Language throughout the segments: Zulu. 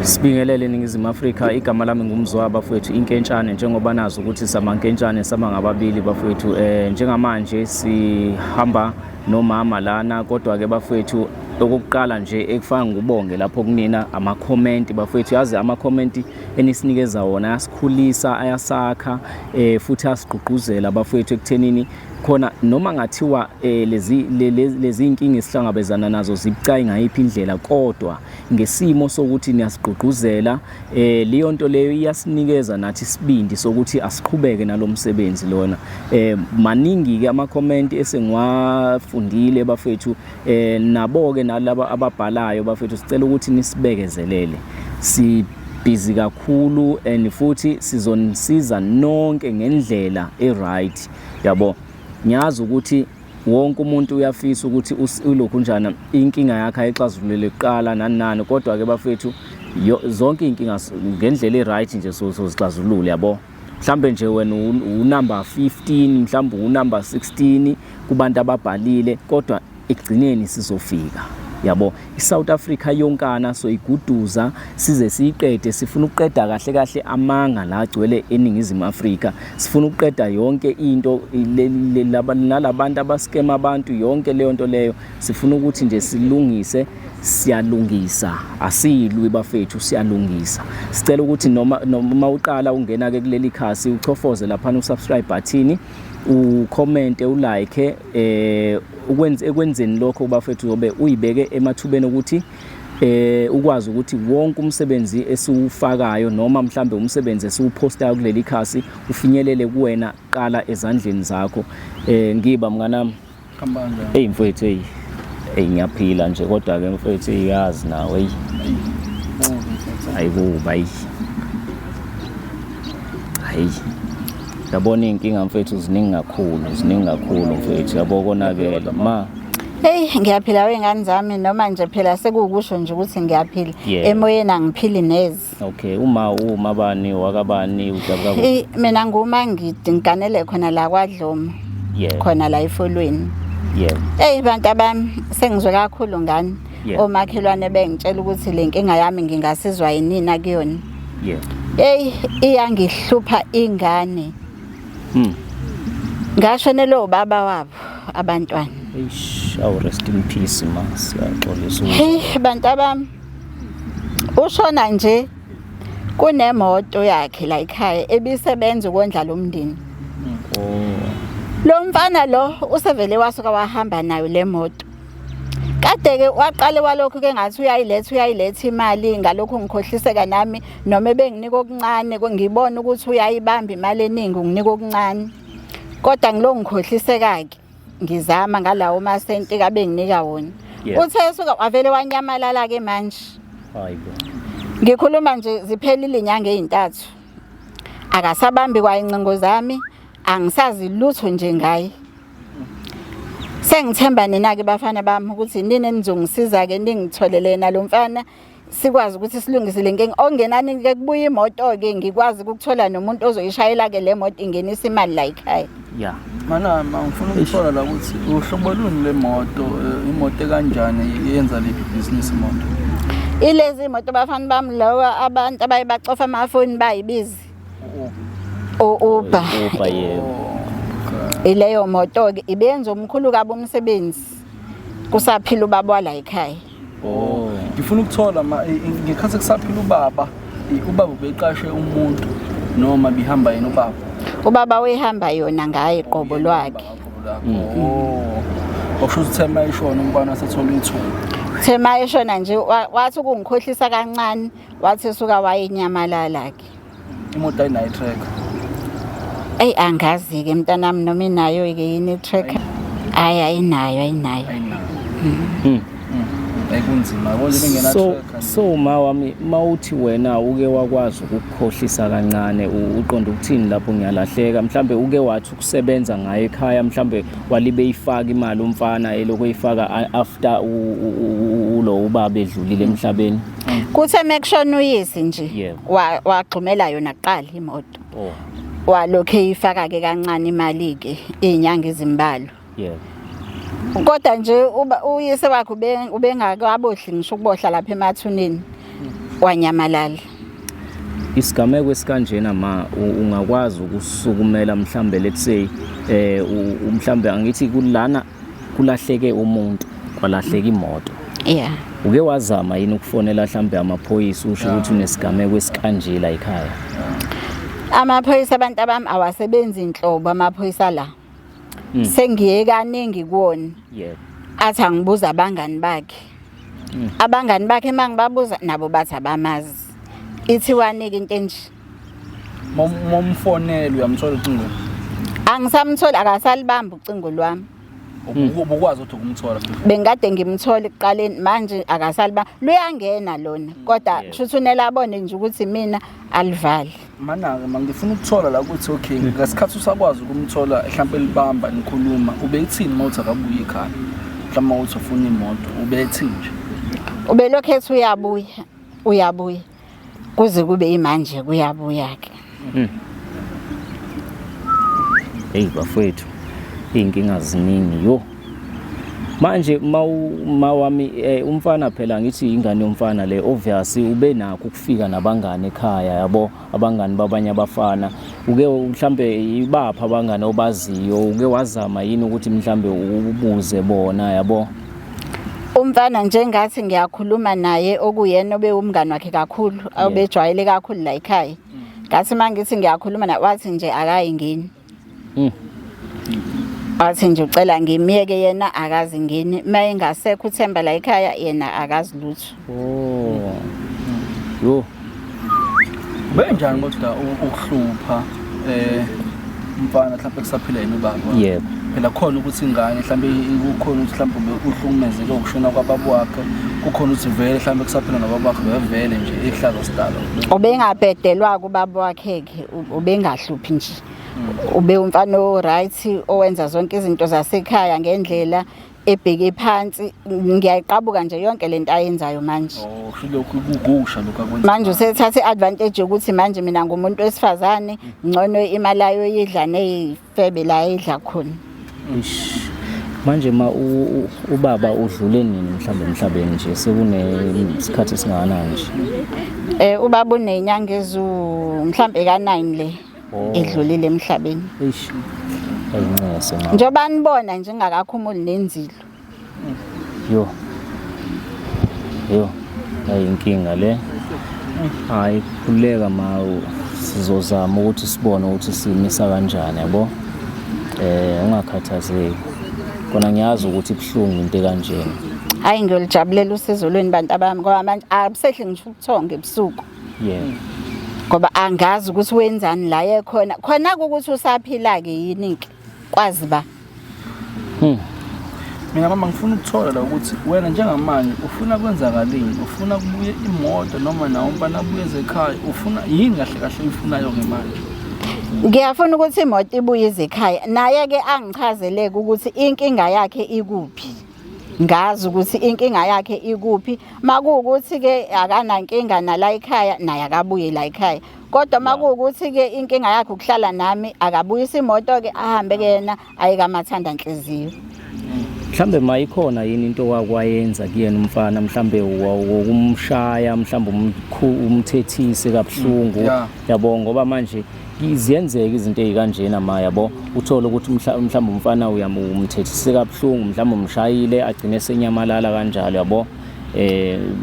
Sibingelele eNingizimu Afrika, igama lami nguMzwa bafowethu, inkentshane, njengoba nazi ukuthi samankentshane sama ngababili bafowethu. Njengamanje sihamba nomama lana, kodwa ke bafowethu, okokuqala nje ekufaka ngubonge lapho kunina ama-comment bafowethu. Yazi ama-comment enisinikeza wona ayasikhulisa, ayasakha, futhi asigqugquzela bafowethu ekuthenini khona noma ngathiwa lezi inkinga esihlangabezana nazo zibucayi ngayiphi indlela, kodwa ngesimo sokuthi niyasigqugquzela, leyo nto leyo iyasinikeza nathi isibindi sokuthi asiqhubeke nalomsebenzi lona. Maningi ke ama comment esengiwafundile bafethu, nabo ke nalaba ababhalayo bafethu, sicela ukuthi nisibekezelele, si busy kakhulu and futhi sizonisiza nonke ngendlela e-right, yabo. Ngiyazi ukuthi wonke umuntu uyafisa ukuthi ulokhu njana inkinga yakhe ayixazulule kuqala nani nani, kodwa ke bafethu, zonke inkinga ngendlela e-right nje sozixazulula, yabo. Mhlambe nje wena unumber 15, mhlambe unumber 16 kubantu ababhalile, kodwa ekugcineni sizofika, yabo. ISouth Africa yonkana soyiguduza size siyiqede. Sifuna ukuqeda kahle kahle amanga la agcwele eNingizimu Afrika. Sifuna ukuqeda yonke into nalabantu abaskema abantu, yonke leyo nto leyo. Sifuna ukuthi nje silungise. Siyalungisa, asilwi bafethu, siyalungisa. Sicela ukuthi noma uqala ungena ke kuleli khasi, uchofoze lapha usubscribe button, ucommente, ulike. Ukwenza ekwenzeni lokho bafethu, uzobe uyibeke emathubeni ukuthi ukwazi ukuthi wonke umsebenzi esiwufakayo noma mhlambe umsebenzi esiwupostayo kuleli khasi ufinyelele kuwena qala ezandleni zakho. Ngiba mnganami. Hamba kanjani? Hey mfowethu, hey hey, ngiyaphila nje, kodwa ke mfowethu, iyazi nawe, hey. Ayikuba, hayi hayi, yabona iy'nkinga mfethu ziningi kakhulu, ziningi kakhulu mfethu, yabo, konakele ma. Hey, ngiyaphila wengane zami, noma nje phela sekuwukusho nje ukuthi ngiyaphila. Emoyeni angiphili neze. Okay, uma bani wakabani, udabuka kuphi? Hey, mina nguma ngidi, ngiganele khona la kwaDlomo. Khona la efolweni. Hey bantu abami, sengizwe kakhulu ngani. Omakhelwane bengitshela ukuthi le nkinga yami ngingasizwa yinina kuyona. Hey, iyangihlupha ingane. Ngashonelwa ubaba wabo abantwana. Eish, awu, rest in peace ma, siyaxolisa ukuzwa. Hey bantu abami. Ushona nje kunemoto yakhe la ekhaya ebisebenza ukondla lo mndeni. Lo mfana lo usevele wasuka wahamba nayo le moto. Kade ke waqale walokhu ke ngathi uyayiletha, uyayiletha imali, ngalokhu ngikhohliseka nami, noma ebenginika okuncane, ngibona ukuthi uyayibamba imali eningi, unginika okuncane. Kodwa ngilo ngikhohliseka ke ngizama ngalawo masenti kabenginika wona. Uthe esuka wavele wanyamalala ke manje. Hayibo. Ngikhuluma nje ziphelile inyanga ezintathu. Akasabambi kwayincingo zami, angisazi lutho nje ngaye. Sengithemba nina ke bafana bami ukuthi nini enizongisiza ke, ningitholele nalo mfana, sikwazi ukuthi silungise le nkinga. Ongenani ke kubuya imoto ke, ngikwazi ukuthola nomuntu ozoyishayela ke le moto, ingenisa imali la ekhaya. Mana ma, ngifuna ukuthola la ukuthi uhlobo luni le moto, imoto ekanjani, yenza liphi ibhizinisi imoto? Ilezi imoto bafana bami, lawa abantu abaye bacofa amafoni bayibizi. U-Uber. Uber, yebo. Ileyo moto ke ibenza omkhulu kabi umsebenzi. Kusaphila ubaba wala ekhaya. Oh. Ngifuna ukuthola ma, ngekhathi kusaphila ubaba, ubaba ubeqashe umuntu noma bihamba yena ubaba? Ubaba uyihamba yona ngaye qobo lwakhe. Oh. Okusho ukuthi thema ishona umfana wasethola ithuba. Thema eshona nje wathi ukungikhohlisa kancane, wathi suka wayenyamalala ke. Imoto ayinayo tracker. Ey, angazi ke mntanami noma inayo ke yini tracker. Hayi, ayinayo, ayinayo. Ayinayo. Ayikunzima yabo nje bengena So tracker. So ma wami, mawuthi wena uke wakwazi ukukhohlisa kancane, uqonda ukuthini lapho? Ngiyalahleka. Mhlambe uke wathi ukusebenza ngayo ekhaya, mhlambe walibe ifaka imali umfana, elokhu eyifaka after ulo ubaba edlulile emhlabeni? Kuthe mekushona uyise nje wagxumela yona kuqala imoto. Walokhu eyifaka ke kancane imali ke izinyanga ezimbalwa. Kodwa nje uba uyise wakhe ubengakabohli ngisho ukubohla lapha emathuneni. Wanyamalala. Isigameko esikanjena ma ungakwazi ukusukumela mhlambe, let's say mhlambe angithi kulana kulahleke umuntu, kwalahleka imoto. Yeah. Uke wazama yini ukufonela mhlambe amaphoyisa, usho ukuthi unesigameko esikanje la ekhaya? Amaphoyisa, abantu abami, awasebenzi inhlobo amaphoyisa la. Sengiye kaningi kuwona. Athi angibuza abangani bakhe. Abangani bakhe mangibabuza nabo bathi abamazi. Ithi wanike into enje. Momfonela uyamthola ucingo? Angisamtholi, akasalibamba ucingo lwami. Ubukwazi ukuthi ukumthola before? Bengikade ngimthola ekuqaleni, manje akasaliba, luyangena lona kodwa kusho unela abone nje ukuthi mina alivali. Mana-ke ma ngifuna ukuthola la ukuthi okay, ngesikhathi usakwazi ukumthola mhlawumpe libamba nikhuluma, ubethini uma uthi akabuye ekhaya, mhlawumbe uma uthi ufuna imoto, ubethini nje? Ubelokhu ethi uyabuya, uyabuya, kuze kube imanje kuyabuya-ke. Hey bafowethu, iy'nkinga ziningi yo. Manje ma wami, umfana phela ngithi ingane yomfana le, obvious ube nakho ukufika nabangani ekhaya, yabo, abangani babanye abafana. Uke mhlambe ibapha abangani obaziyo, uke wazama yini ukuthi mhlambe ubuze bona, yabo? Umfana njengathi ngiyakhuluma naye, okuyena obewumngani wakhe kakhulu, obejwayele kakhulu la ekhaya, ngathi uma ngithi ngiyakhuluma naye, wathi nje akayingeni. Wathi nje ucela ngimyeke, yena akazi ngeni, uma engasekho uThemba la ekhaya yena akazi lutho. Oh. Yo. Benjani kodwa ukuhlupha umfana mhlawumbe kusaphila yena ubaba? Yebo. Phela khona ukuthi ingane mhlawumbe kukhona ukuthi mhlawumbe uhlukumezeke ukushona kwababa wakhe, kukhona ukuthi vele mhlawumbe kusaphila nobaba wakhe bevele nje ehlaza sidalo. Ubengabhedelwa ubaba wakhe-ke, ubengahluphi nje. Ube umfana o-right owenza zonke izinto zasekhaya ngendlela, ebheke phansi. Ngiyayiqabuka nje yonke lento ayenzayo manje. Oh, kusho lokhu kugusha lokhu akwenza. Manje usethathe i-advantage yokuthi manje mina ngumuntu wesifazane, ngcono imali ayoyidla ney'febe la ayidla khona. Ish. Manje ma ubaba udlule nini mhlawumbe emhlabeni nje, sekunesikhathi esingakanani nje? Ubaba unenyanga ezu mhlambe ka-9 le Oh. edlulile emhlabeni. Eish. Ayincese ma. Njengoba nibona nje ngakakhumuli nenzilo. Yo. Yo. Ayinkinga le. Hayi, khululeka ma, sizozama ukuthi sibone ukuthi simisa kanjani, yabo. Ungakhathazeki. Kona ngiyazi ukuthi ibhlungu into kanjena. Hayi, ngiyolijabulela usizo lweni bantu abami, ngoba manje abusehle ngisho ubuthongo ebusuku. Ngoba angazi ukuthi wenzani la ekhona. Khona ukuthi usaphila ke yini ke, kwazi ba. Mina mama ngifuna ukuthola la ukuthi wena njengamanje ufuna kwenzakaleni, ufuna kubuye imoto noma nawo umfana abuye ekhaya, ufuna yini kahle kahle uyifunayo ke manje? Ngiyafuna ukuthi imoto ibuye ize ekhaya. Naye ke angichazeleke ukuthi inkinga yakhe ikuphi. Ngazi ukuthi inkinga yakhe ikuphi. Makuwukuthi ke akanankinga nala ekhaya, naye akabuye la ekhaya. Kodwa makuwukuthi ke inkinga yakhe ukuhlala nami, akabuyisa imoto ke, ahambe ke yena aye kamathanda nhliziyo. Mhlambe ma ikhona yini into wakwayenza kuyena umfana, mhlambe wokumshaya, mhlambe umthethise kabuhlungu, yabo, ngoba manje ziyenzeka izinto ezikanjena ma, yabo, uthole ukuthi mhlambe umfana uyamthethise kabuhlungu, mhlambe umshayile agcine senyamalala kanjalo, yabo,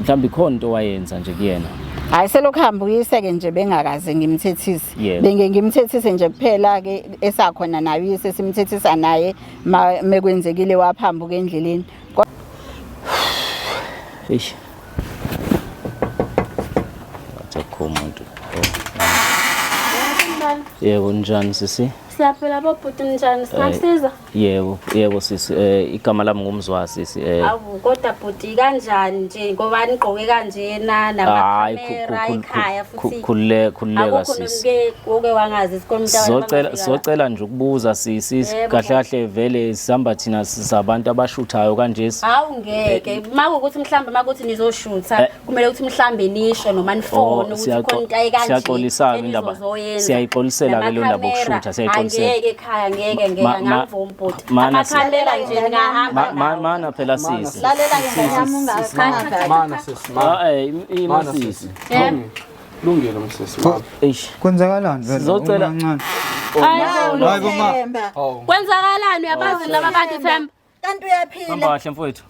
mhlambe ikhona into wayenza nje kuyena. Hayi, selokhu hamba uyise-ke nje bengakaze ngimthethise. Benge ngimthethise nje kuphela-ke esakhona naye uyise, simthethisa naye mekwenzekile waphambuka endleleni. Eish. Akekho umuntu. Yebo, njani sisi? Siyaphila bobhuti, njani? Singakusiza? Yebo, yebo sisi, igama lami ngumzwa sisi. Awu kodwa bhuti, kanjani nje ngoba nigqoke kanjena Hayi, namakhamera ekhaya futhi khululeka akukho sisi. nomuke oke wangazi isikole umuntu Sizocela nje ukubuza sisi, Yebo. kahle kahle vele sihamba thina sizabantu abashuthayo kanje. Hawu ngeke, makuwukuthi mhlawumbe makuthi nizoshutha kumele ukuthi mhlambe nisho noma nifone Oh, ukuthi khona into ayikanje siyaxolisa-ke indaba. enizozoyenza. Siyayixolisela-ke leyo ndaba Namakhamera, yokushutha, siyayixolisela. angeke ekhaya, ngeke ngeke, angangivumi. bhuti. Mana Amakhamera nje ningahamba nawo. Mana phela sisi. Lalela ke ngane yami ungavali. Mana sisi, mana. Ah eh ima Mana sisi. sisi. Lungile. Lungile msisi. Mana. Eish. Kwenzakalani vele? Sizocela- Umncane. Hayi bo. Hayi bo ma. Themba. Hawu. Kwenzakalani uyabazi laba bantu Themba? Kanti uyaphila. Hamba kahle mfowethu.